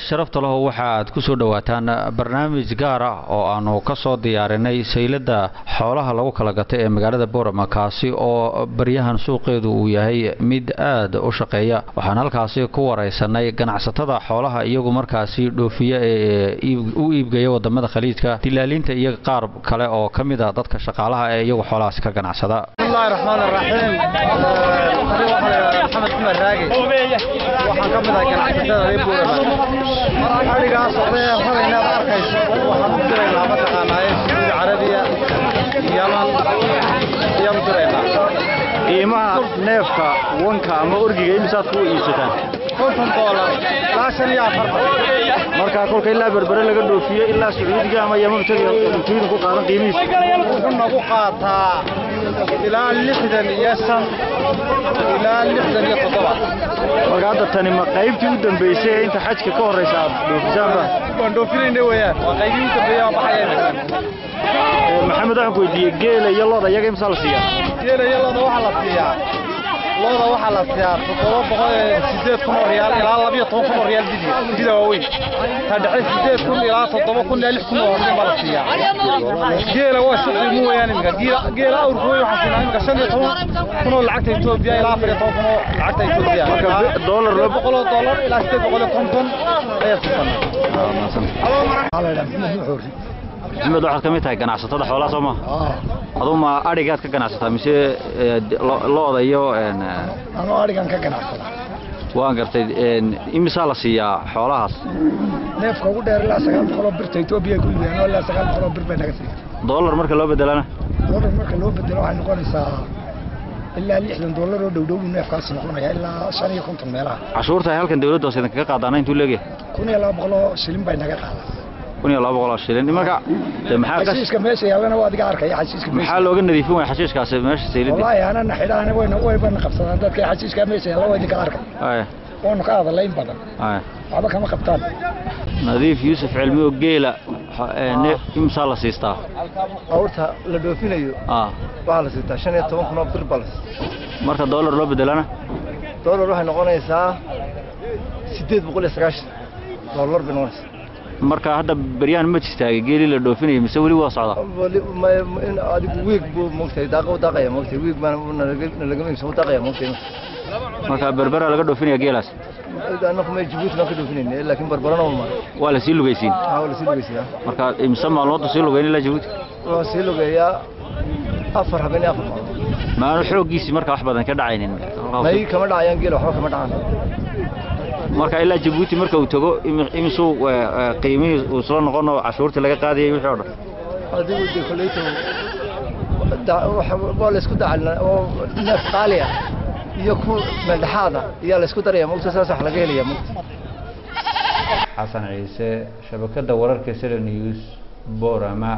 Sharafta leho, waxaad ku soo dhowaataan barnaamij gaar ah oo aanu ka soo diyaarinay saylada xoolaha lagu kala gatay ee magaalada Boorama, kaasi oo baryahan suuqeedu uu yahay mid aad u shaqeeya. Waxaan halkaasi ku waraysanay ganacsatada xoolaha iyagu markaasi dhoofiya ee u iibgeeya wadamada Khaliijka, dilaaliinta iyo qaar kale oo ka mid a dadka shaqaalaha ee iyagu xoolahaasi ka ganacsada. Bismillahi raxmaan raxiim. Maxamed Cumar Raage, waxaan ka mid ahay ganacsatada reer Boorama. Adhigaa socday ee rarayna aad arkayso waxaan u diraynaa, mataqaanaaye, Sacuudi Carabiya, Yaman ayaan u diraynaa. Qiimaha neefka wanka ama orgiga imisaad ku iibsataan? $50 ilaa 45. Markaa kolka ilaa Berbere laga dhoofiyo ilaa Sacuudiga ama Yaman tagay ku qaadan qiimihiisa? Wuxuu nagu qaataa ilaa 65 ilaa 67. Marka hadda tani ma qaybtii u dambeysay ee inta xajka ka horreysa aad dhoofisaanba? Waan dhoofinayna weeyaan, waa qaybihii u dambeeyay waan baxaya. Maxamed, waxaan ku weydiiyey geela iyo lo'da iyaga imisaa la siiyaa? Geela iyo lo'da waxaa la siiyaa, lo'da waxaa la siiyaa 700, 8,000 oo riyaal ilaa 12,000 oo riyaal bidi bida waaweyn. Ta dhexe 8,000 ilaa 7,000 ilaa 6,000 oo horsin baa la siiyaa. Geela waa isu qiimo weeyaan. Iminka geela awrka weyn waxaa siinaa iminka 15,000 oo lacagta Etoobiya ilaa 14,000 oo lacagta Etoobiya. Marka doolar loo $800 ilaa 850 ayaa siisanaa. Maxamed, waxaad ka mid tahay ganacsatada xoolaha, soo maha? Aduu ma adhigaad ka ganacsataa mise lo'da iyo? Anuu adhigan ka ganacsada. Waan gartay. Imisaa la siiyaa xoolahaas? Neefka ugu dheer ilaa 900 birta Etoobiya ku iibiyaan, oo ilaa 900 bir bay naga siiyaan. Doolar marka loo bedelana? Doolar marka loo bedelo waxay noqonaysaa ilaa $60 oo dhow dhow buu neefkaasi noqonaya, ilaa 55 meelaha. Cashuurta ay halkan dawladda hoose idinkaga qaadaana intuu leegyahay? 1200 oo shilin bay naga qaadaan. 1200 oo shilin. Marka dee maxaa xashiishka meesha yaallana waa adiga arkaya xashiishka meesha. Maxaa looga nadiifin waaya xashiishkaasi meesha saylidda? Wallaahi anana xidhaana wayna waybana qabsadaan dadka. Xashiishka meesha yaalla waa idinka arkay. Waanu ka hadalay in badan, waxba kama qabtaan. Nadiif Yuusuf Cilmi oo geela imsaa la siistaa? Awrta la dhoofinayo waxaa la siistaa 15,000 oo bir baa la siistaa. Marka doolar loo bedelana? Doolar waxay noqonaysaa $890 bay noqonaysaa. Marka hadda beryahan ma jistaagay geelii la dhoofinayay mise weli waa socdaa? In adigu wiig buu moogtahay daaqa u daaqaya, moogtahay, wiig baana nalagama iibsan, u daaqaya, moogtahay. Marka Berbera laga dhoofinaya geelaas? Anaku ma Jabuuti baan ka dhoofinayna, laakiin Barbarana uma. Waa la sii lugaysiin? Waa la sii lugaysiyaa. Marka imse maalmood sii lugeyn ilaa Jabuuti? Waa sii lugeeyaa 4 habeen iyo 4 maalmood. Maanu xooggiisii marka wax badan ka dhacaynin? May, kama dhacayaan geela, waxba kama dhacaan. Marka ilaa Jabuuti marka uu tago imisuu qiimihii uu isla noqono, cashuurtii laga qaadayay wixii oo dhan? Adigu dee koleyto waa la isku dacalina oo neef qaali ah iyo ku meeldhexaad ah ayaa la isku daraya, mogta, saas wax laga helaya, mogta. Xasan Ciise, shabakadda wararka Sele News, Boorama.